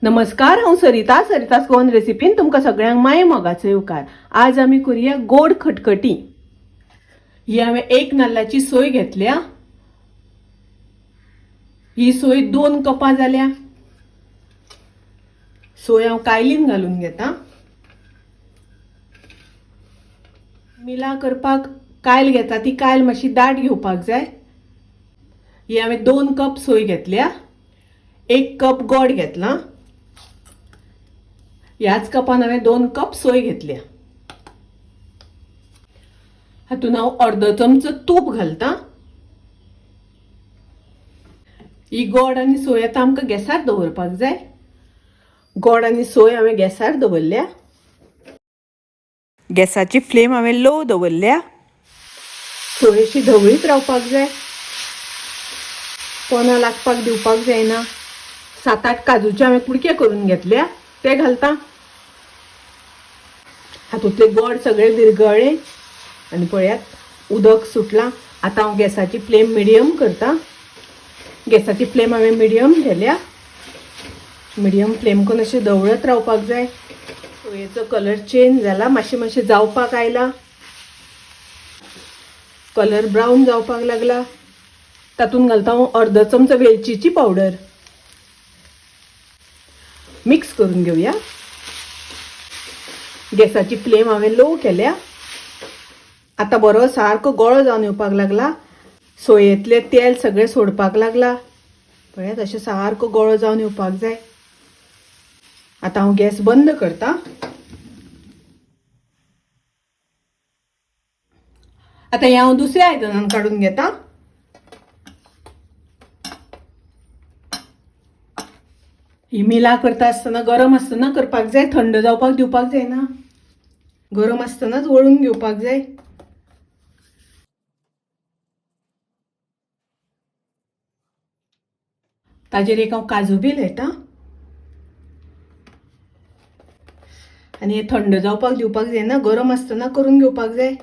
नमस्कार, हांव सरिता. सरिता's गोवन रेसिपीन तुमकां सगळ्यांक माय मोगाचो येवकार. आज आमी करुया गोड खटखटी. ही हांवें एक नाल्लाची सोय घेतल्या. ही सोय 2 कपां जाल्या. सोय हांव कायलीन घालून घेता. मिला करपाक कायल घेता, ती कायल मातशी दाट घेवपाक जाय. ही हांवें 2 कप सोय घेतल्या. 1 कप गोड घेतला. ह्याच कपान हांवें 2 कप सोय घेतल्या. हातून हांव अर्दो चमचो तूप घालता. ही गोड आनी सोय आतां आमकां गॅसार दवरपाक जाय. गोड आनी सोय हांवें गॅसार दवरल्या. गॅसाची फ्लेम हांवें लो दवरल्या. सोय अशी धवळीत रावपाक जाय, पोना लागपाक दिवपाक जायना. 7-8 काजूचे हांवें कुडके करून घेतल्या, ते घालता. हातूंतले गोड सगळे विरगळ्ळे आनी पळयात उदक सुटलां. आतां हांव गॅसाची फ्लेम मिडियम करता. गॅसाची फ्लेम हांवें मिडियम केल्या. मिडियम फ्लेम करून अशें धवळत रावपाक जाय. सोयेचो कलर चेंज जाला, मातशें मातशें जावपाक आयला. कलर ब्रावन जावपाक लागला. तातूंत घालता हांव अर्दो चमचो वेलचीची पावडर. मिक्स करून घेवया. गॅसाची फ्लेम हांवें लो केल्या. आतां बरो सारको गोळो जावन येवपाक लागला. सोयेंतलें तेल सगळें सोडपाक लागला. पळयात अशें सारको गोळो जावन येवपाक जाय. आतां हांव गॅस बंद करता. आतां हें हांव दुसऱ्या आयदनान काडून घेता. ही मिला करता आसतना गरम आसतना करपाक जाय, थंड जावपाक दिवपाक जायना. गरम आसतनाच वळून घेवपाक जाय. ताजेर एक हांव काजू बी लायता आनी हें थंड जावपाक दिवपाक जायना, गरम आसतना करून घेवपाक जाय.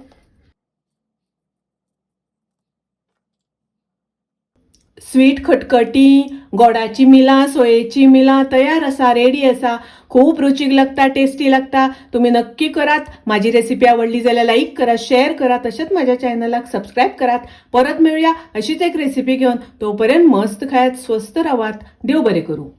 स्वीट खटखटी, गोडाची मिलां, सोयेची मिलां तयार आसा, रेडी आसा. खूब रुचीक लागता, टेस्टी लागता. तुमी नक्की करात. माझी रेसिपी आवडली जाल्यार लाईक करा, शेअर करा, तशेंच माझ्या चॅनलाक सबस्क्राईब करात. परत मेळुया अशीच एक रेसिपी घेवन. तोपर्यंत मस्त खायात, स्वस्थ रावात. देव बरें करूं.